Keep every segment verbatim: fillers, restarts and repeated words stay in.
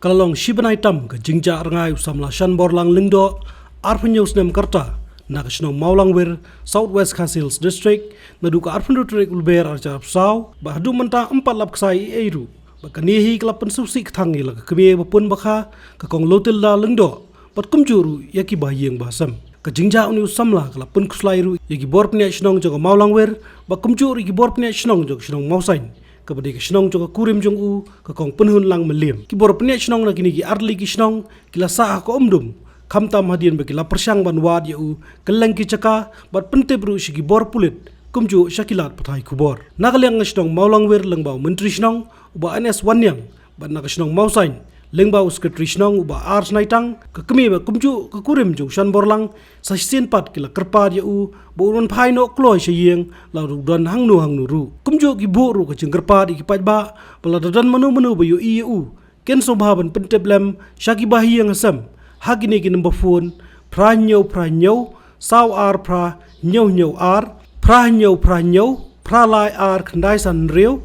Ka la long shi bnai tam ka jingjah rngai u samla Shanborlang Lyngdoh, arphew hynñiew snem ka rta, na ka shnong Mawlangwir, South West Khasi Hills District, naduh ka arphew hynriew tarik u Lber arhajar arphew saw, bad haduh mynta ym pat lap ksai ei ei ruh. Bad kane hi ka la pynsngewsih kthang ïa la ka kmie ba pun ba kha, ka Kong Lotilda Lyngdoh, bad kumjuh ruh ïa ki bahaïing bahasem. Ka jingjah une u samla ka la pynkhuslai ruh ïa ki bor pynïaid shnong jong ka Mawlangwir, bad kumjuh ruh ïa ki bor pynïaid shnong jong ka shnong Mawsaiñ, kaba dei ka shnong jong ka kurim jong u, ka Kong Pynhunlang Mylliem. Ki bor pynïaid shnong na kine ki artylli ki shnong ki la sah ha ka umdum, khamtam hadien ba ki la pyrshang ban wad ïa u kylleng ki jaka, bad pyntip ruh sha ki bor pulit, kumjuh sha ki lad pathai khubor. Na ka liang ka shnong Mawlangwir, lyngba u Myntri Shnong u Bah N S Wanniang, bad na ka shnong Mawsaiñ, lyngba u Secretary Shnong u Bah R Snaitang, ka kmie bad kumjuh ka kurim jong u Shanborlang, sa shisien pat ki la kyrpad ïa u ba un wan phai noh kloi sha ïing, lada u don hangno hangno ruh. Kumjuh ki buh ruh ka jingkyrpad ïa ki paidbah ba lada don mano mano ba ïohi ïa u, kin sngewbha ban pyntip lem sha ki bahaïing hasem ha kine ki nombar phone: phra hynñiew phra hynñiew saw ar phra hynñiew hynñiew ar, phra hynñiew phra hynñiew phra lai ar khyndai san hynriew,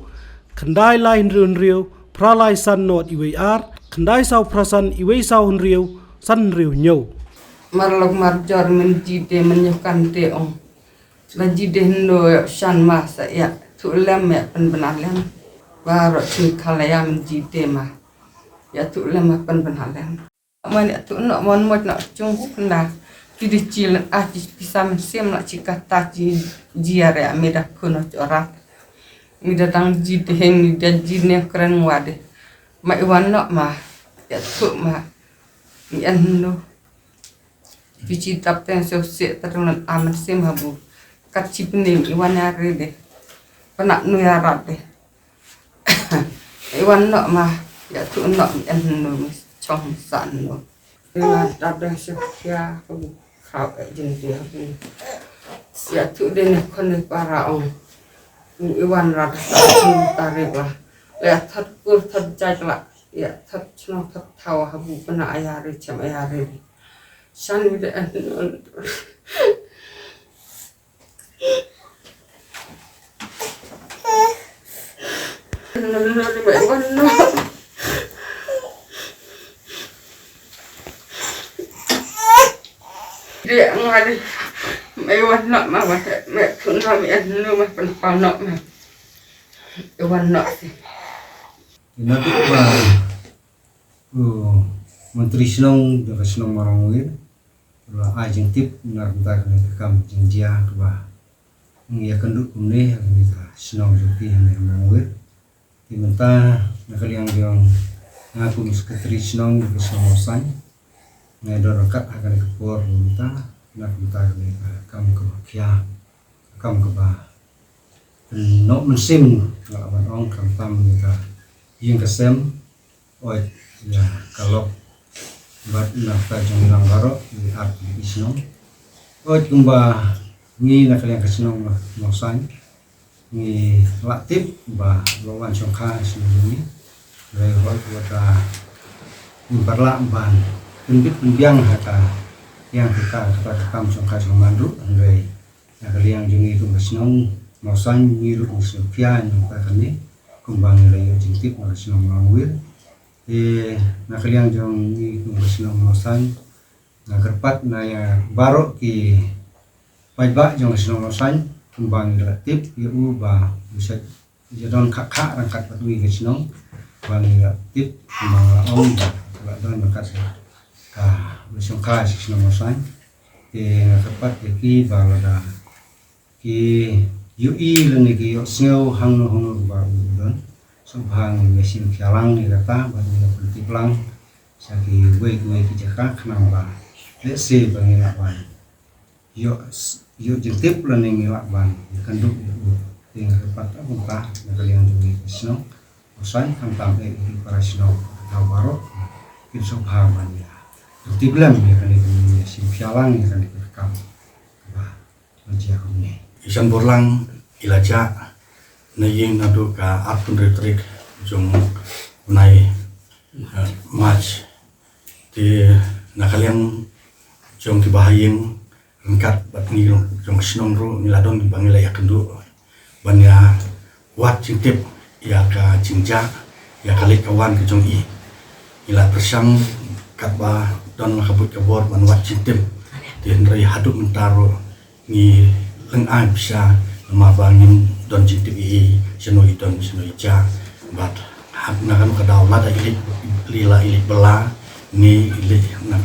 khyndai lai hynriew hynriew phra lai san nod iwei ar, khyndai saw phra san iwei saw hynriew san hynriew hynñiew. Mar lok mar jor men jide men ïoh kan te ong. La jide hynno ïa shan ma sa ïa thuh lem ïa pynbna lem. Baroh shi khalaya men jide ma ïa thuh lem ïa pynbna lem. Man ïa thuh noh mon mot noh chung sukna. Ki di chi len ah chi pisa men sim lah chi kata chi jia re mi da phuno chorat. Mi da dang jide heng mi da jine kren wade. Ma i wan noh ma ïa thuh ma. Mi en hynno. Phi chi tap teng sio se ta tang lan amen sim habu. Kat chi pnim i wan ya re de. Panak nu ya rat de. I wan nok ma. Ya tu nok mi en nu mi chong sa nu. I wan tap teng sio ya habu. Khau e jin de habu. Ya tu de ne kon ne para ong. I wan rat ta re ba. Ya thot kur thot jai la. Ya thot chnong thot thaw habu pana aya re chem aya re. San mi de en. Dia ngali mai wan nok ma wan me tun ma me en no ma pen pau nok ma. Wan nok si. Ina tu ba U Myntri Shnong jong ka shnong Mawlangwir u la ai jingtip na ka bynta kane ka kam jingjia kaba ngi ïakynduh kumne ha kane ka shnong jong phi hangne ha Mawlangwir. Te mynta na ka liang jong nga kum Secretary Shnong jong ka shnong Mawsaiñ, nga don ryngkat ha kane ka por mynta na ka bynta kane ka kam kaba khia, ka kam kaba pynnoh mynsiem, nga la ban ong, khamtam ïa ka ïing ka sem, oi, ïa ka lok bad na ka jingïalang baroh, ïa ka art traditional. Oi, kumba ngi na ka liang ka shnong Mawsaiñ ngi la tip ba la wan shongkha shnong ngi. Hynrei hoi kumba ka ngim pat lah ban pynbit pynbiang ha ka ïing ka kata ka kam shongkha shongman ruh, hynrei na ka liang jong ngi kum ka shnong Mawsaiñ ngi ruh ngi sngewkhia na ka kane kumba ngi la ïoh jingtip na ka shnong Mawlangwir. Te na ka liang jong ngi kum ka shnong Mawsaiñ nga kyrpad na ïa baroh ki paidbah jong ka shnong Mawsaiñ kumba ngi la tip ïa u ba u sa ïa don kha kha ryngkat bad ngi ka shnong ba ngi la tip kumba nga la ong ba la don ryngkat ka ba shongkha sha shnong Mawsaiñ. Te nga kyrpad ïa ki ba lada ki ïohi lane ki ïohsngew hangno hangno ba u don, sngewbha ngin ïa shim khia lang ïa kata bad ngin ïa pyntip lang sha kiwei kiwei ki jaka khnang ba lehse ba ngin lah ban ïoh, ïoh jingtip lane ngin lah ban ïakynduh ïa u. Te nga kyrpad ha kumta na ka liang jong ngi ka shnong Mawsaiñ, khamtam eh ïa ki para shnong ka thaw baroh kin sngewbha ban ïa pyntip lem ïa kane ka, ïa shim khia lang ïa kane ka kam kaba la jia kumne. I Shanborlang i la jah na ïing naduh ka arphew hynriew tarik jong u bnai, eh, March. Te na ka liang jong ki bahaïing ryngkat bad ngi jong ka shnong ruh ngi la don ba ngi la ïakynduh ban ïa wad jingtip ïa ka jingjah, ïa ka leit ka wan ka jong i. Ngi la pyrshang katba don la ka buit ka bor ban wad jingtip. Te hynrei haduh mynta ruh ngi lyngngai pisa namar ba ngim don jingtip ïa i shano i don shano i jia. Bad ha na kano ka daw lada i leit, i la i leit bylla ne i leit na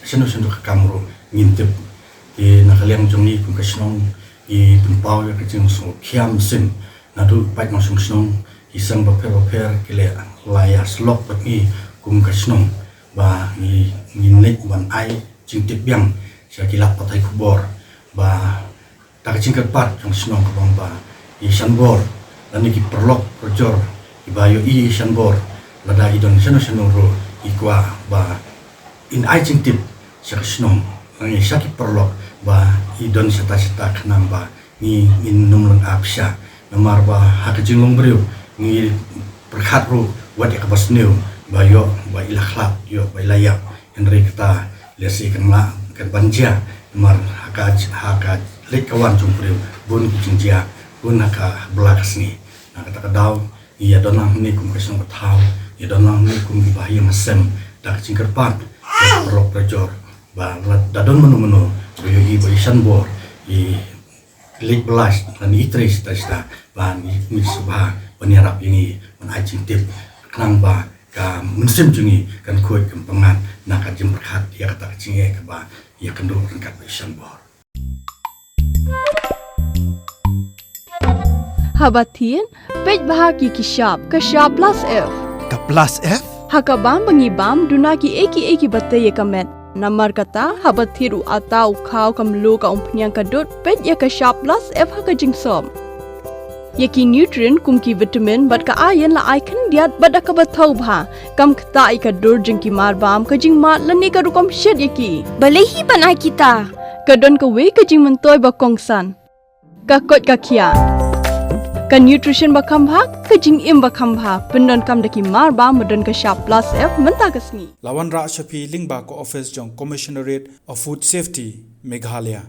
shano shano ka kam ruh ngim tip. Te na ka liang jong ngi kum ka shnong ngi pynpaw ïa ka jingsngewkhia mynsiem. Naduh paid nongshong shnong ki seng bapher bapher ki la ïasyllok bad ngi kum ka shnong ba ngi, ngin leit ban ai jingtip biang sha ki lad pathai khubor ba da ka jingkyrpad jong shnong ka long ba i shanbor lane ki paralok parajor kiba ïohi i shanbor, lada i don shano shano ruh i kwah ba in ai jingtip sha ka shnong lane sha ki paralok ba i don shata shata khnang ba ngi, ngin nym lyngngai pisa. Namar ba ha ka jinglong briew ngi pyrkhat ruh wat ïa kaba sniew ba ïoh ba i la khlad, ïoh ba i la ïap. Hynrei kata lehse kan lah kan ban jia namar ha ka, ha ka leit ka wan jong briew bun ki jingjia, bun ha ka bylla ka sngi. Na kata ka daw ngi ïa don lang hangne kum ka shnong ka thaw, ïa don lang hangne kum kiba ha ïing ha sem da ka jingkyrpad ïa ka paralok parajor ba lada don mano mano ba ïohi ba i shanbor i leit bylla lane i trei shata shata ba ngi, ngi sngewbha ban ïarap ïa ngi ban ai jingtip khnang ba ka mynsiem jong ngi kan khuid kan pyngngad na ka jingpyrkhat ïa kata ka jingeh kaba ïakynduh ryngkat bad i shanbor. Haba thied, peit bha ki ki shap, ka shap plus F. Ka plus F? Ha ka bam ba ngi bam, duna kiei kiei kiba tei ïa ka met. Namar kata, haba thied u atta, u khaw, ka mluh, ka umphniang, ka dud, peit ïa ka shap plus F ha ka jingsop. Ïa ki nutrient kum ki vitamin bad ka iron la ai khyndiat bad da kaba thaw bha. Kam ktah ïa ka dur jong ki mar bam, ka jingmad lane ka rukom shet ïa ki. Balei hi ban ai kita? Ka don kawei ka jingmyntoi ba kongsan. Ka koit ka khiah. Ka nutrition ba kham bha, ka jingim ba kham bha. Pyndonkam da ki mar bam ba don ka shap plus F mynta ka sngi. La wanrah sha phi lyngba ka office jong Commissionerate of Food Safety, Meghalaya.